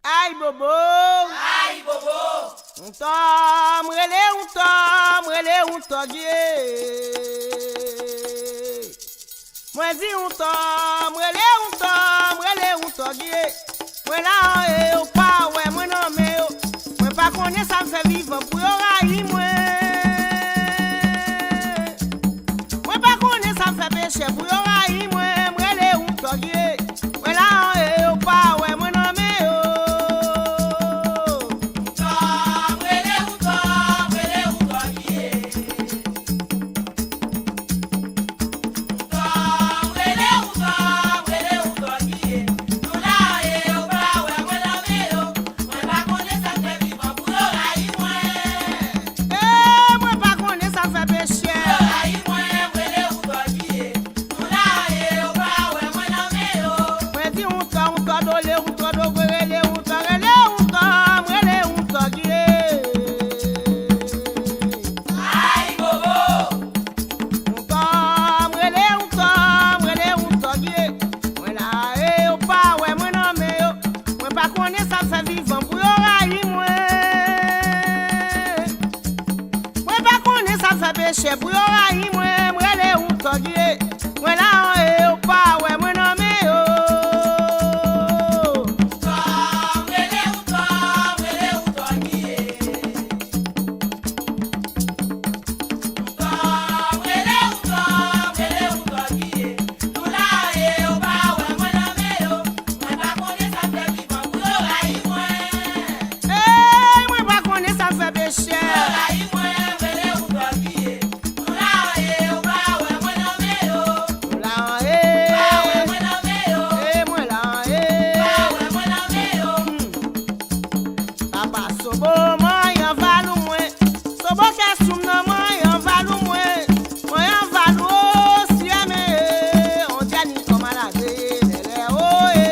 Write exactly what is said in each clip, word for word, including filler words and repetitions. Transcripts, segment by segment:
Ay bobo! Ay bobo! Yon tò, m rele yon tò, m rele yon tòg ye. Mwen di yon tò, m rele yon tò, m rele yon tòg ye. Mwen la anyen yo pa wè mwen nan men yo. Mwen pa konnen sa m fè vivan pou yo rayi mwen. Mwen pa konnen sa m fè pechè pou yo rayi mwen. M rele yon tòg ye. Mwen la anyen yo pa wè mwen nan men yo. Yon tò, m rele yon tò, m rele yon tòg ye. Ee, mwen pa konnen sa fè pechè. Mwen di yon tò, yon tò dole, yon tò dogwe, rele yon tò, rele yon tò, m rele yon tòg ye. Ay bobo! Yon tò, m rele yon tò, m rele yon tòg ye. Mwen la e yo pa wè mwen nan men yo. Mwen pa konnen sa fè vivan pou yo rayi mwen. Mwen pa konnen sa fè pechè pou yo rayi mwen. M rele yon tòg ye. Mwen la e yo pa wè mwen nan men yo. Yon tò, m rele yon tò, m rele yon tòg ye. Ee, mwen pa konnen sa fè pechè. Mwen la anyen. Ee, mwen la anyen. Hmm. Papa Sobo, manyen valou mwen. Sobo kè sou m nan, manyen valou mwen. Manyen valou o syè men, on dyè ni kòm alade lèlè o e.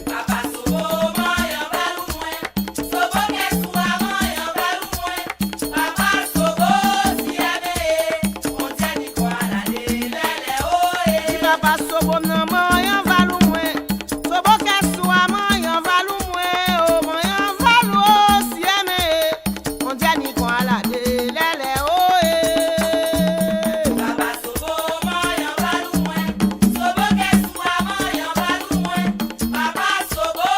Papa Sobo, manyen valou mwen. Sobo kè sou a, manyen valou mwen. Papa Sobo, syè men, on dyè ni kòm alade lèlè o e. Ti papa Sobo m nan, manyen valou mwen. Sobo kè sou a, manyen valou mwen, o manyen valou o syè men, on dyè ni kòm alade lèlè o e. Papa Sobo, manyen valou mwen. Sobo kè sou a, manyen valou mwen. Papa Sobo,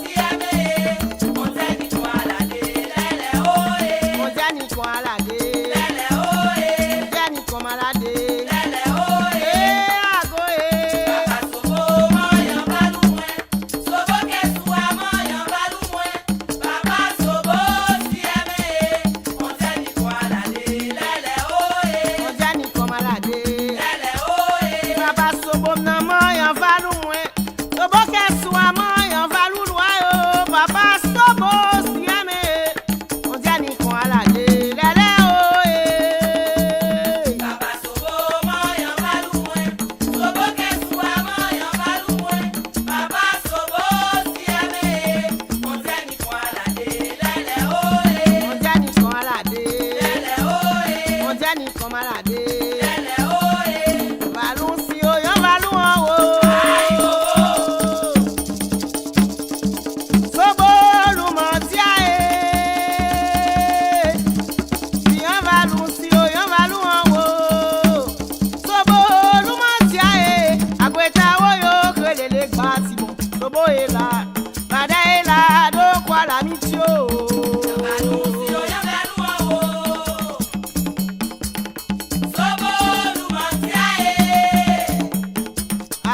syè men, on dyè ni kòm alade lèlè o e. On dyè ni kòm alade lèlè o e. On dyè ni kòm alade lèlè o e. Ee, ago e. Papa Sobo, manyen valou mwen. Sobo kè sou a, manyen valou mwen. Papa Sobo, syè men, on dyè ni kòm alade lèlè o e. On dyè ni kòm alade lèlè o e. Papa Sobo m nan, manyen valou mwen. Sobo kè sou a, manyen valou lwa yo. Papa Sobo, syè men, on dyè ni kòm alade lèlè o e. Papa Sobo, manyen valou mwen. Sobo kè sou a, manyen valou mwen. Papa Sobo, syè men, on dyè ni kòm alade lèlè o e. On dyè ni kòm alade lèlè o e. On dyè ni kòm alade lèlè o e. Valou si o, yon valou anwo. Ay bobo! Sobo lou manti a e. Di yon valou si o, yon valou anwo. Sobo lou manti a e. Agweta o yo k rele lèk Batibon. Sobo e la. Bada e la, do kwa la mityo. Yon valou si o, yon valou anwo. Sobo lou manti a e.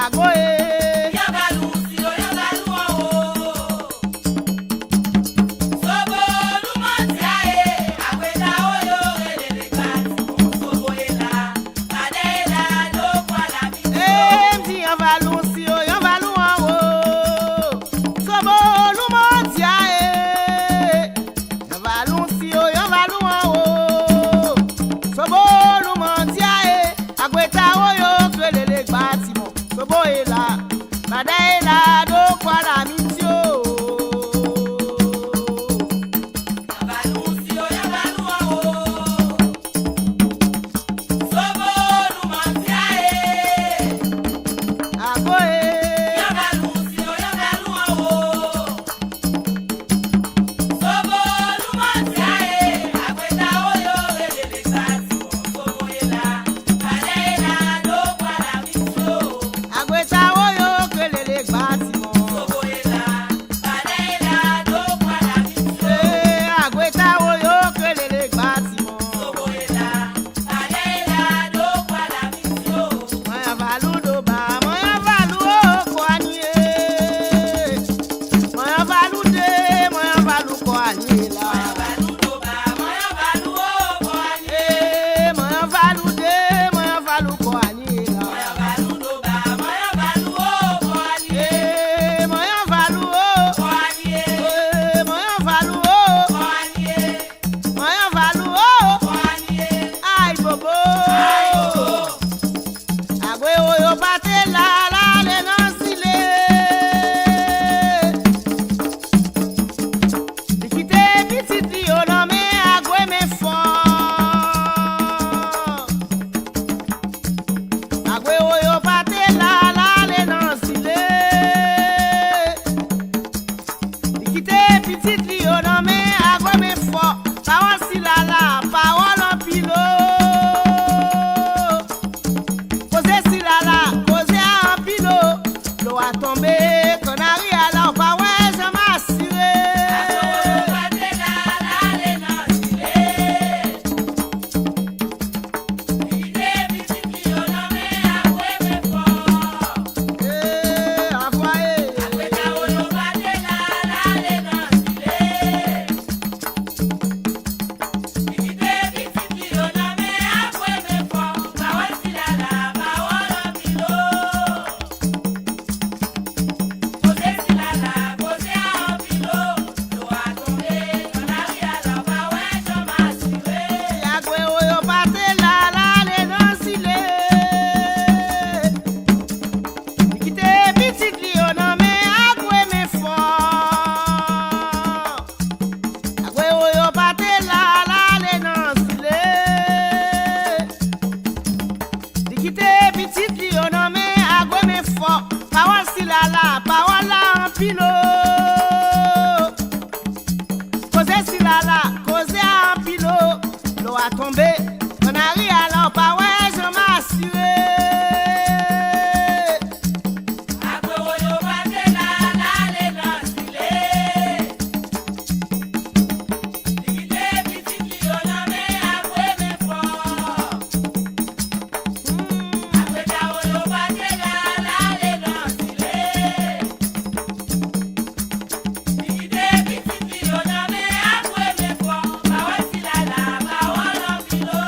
Ago e. Yon valou si o, yon valou anwo. Sobo lou manti a e. Agweta o yo rele lèk Batibon. Sobo e la. Bada e la, do kwa la mityo. Ee, m di yon valou si o, yon valou anwo. Sobo lou manti a e. Pilo. Koze sila la, koze a anpilo. Dlo a tonbe, kanari a la w pa wè jan m asire. Apre woyo pate la, l ale nan zile. Li kite pitit li yo nan men apre men fò. Apre dawo yo pate la, l ale nan zile. Li kite pitit li yo nan men apre men fò. Pawòl sila la, pawòl anpilo.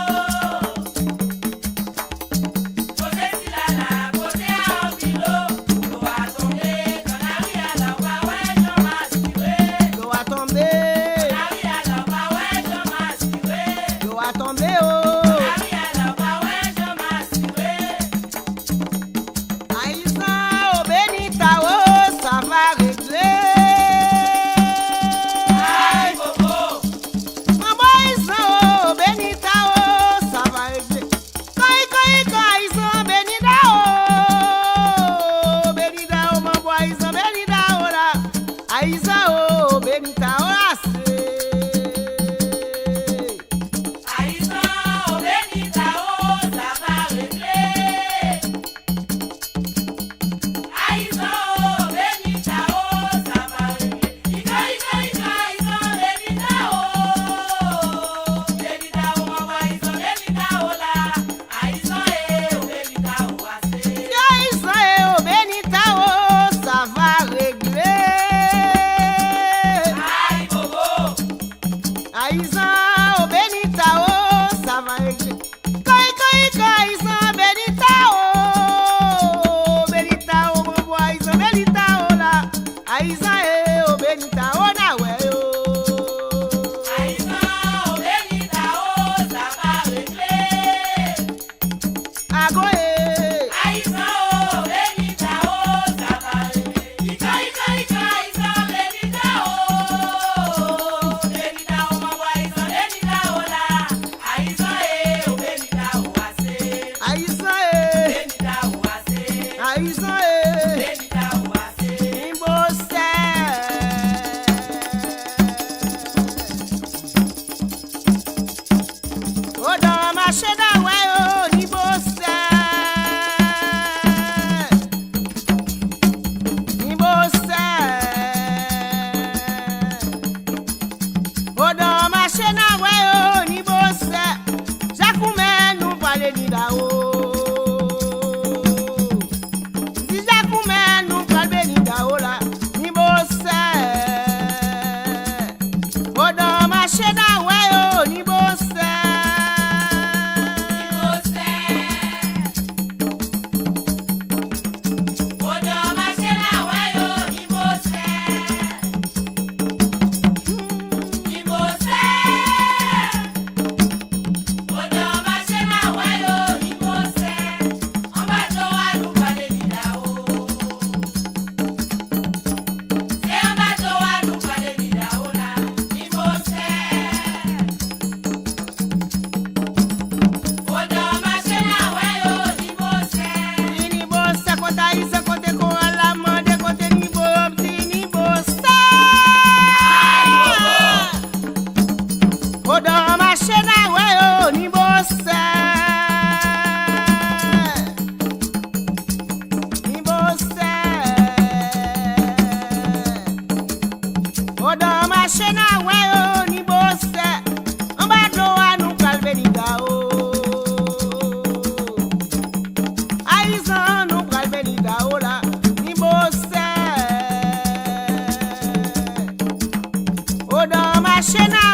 Koze sila la, koze a anpilo. Dlo a tonbe, kanari a la w pa wè jan m asire. Dlo a tonbe. Kanari a la w pa wè jan m asire. Dlo a tonbe o. Kanari a la w pa wè jan m asire. Ayizan o, Benita o, sa va regle. Ay bobo. Manbo Ayizan o, Benita o, sa va regle. Kay, kay, kay, Ayizan, Benita o. Benita o, manbo Ayizan, Benita o la. Ayizan o, Benita o, ase. Ayizan o, Benita o, sa va regle. Ayizan o, Benita o, sa va regle. Ika, ika, ika, Ayizan, Benita o. Benita o, manbo Ayizan, Benita o la. Ayizan e o, Benita o, ase. Ayizan e o, Benita o, sa va regle. Ay bobo. Ayizan o, Benita o, sa va regle. Kay, kay, kay, Ayizan, Benita o. Benita o, manbo Ayizan, Benita o la. Ayizan e o, Benita o, n a wè yo. Ayizan o, Benita o, sa va regle. Agoye. Ayizan o, Benita o, sa va regle. Ika, ika, ika, Ayizan, Benita o. Benita o, manbo Ayizan, Benita o la. Ayizan e o, Benita o, ase. Ayizan e. Benita o, ase. Ayizan e. Benita o, ase. Nibo sè. Odan mache nan wè yo, Nibo sè. Nibo sè. Odan mache nan wè yo, Nibo sè. Jakoumen nou pale ni dawo. Di Jakoumen nou pral beni dawo la, Nibo sè. Odan mache nan wè yo, Nibo sè. Nibo sè. Odan mache nan wè yo, Nibo sè. Nibo sè. Odan mache nan wè yo, Nibo sè. Anba dlo a nou pale ni dawo. Se anba dlo a nou pale ni dawo la, Nibo sè. Odan mache nan wè yo, Nibo sè. Nibo sè, kote Ayizan, kote koral la mande, kote Nibo yo, m di Nibo sè. Ay bobo. Odan mache nan wè yo, Nibo sè. Nibo sè. Odan mache nan wè yo, Nibo sè. Anba dlo a nou pral beni dawo. Ayizan nou pral beni dawo la, Nibo sè. Odan mache nan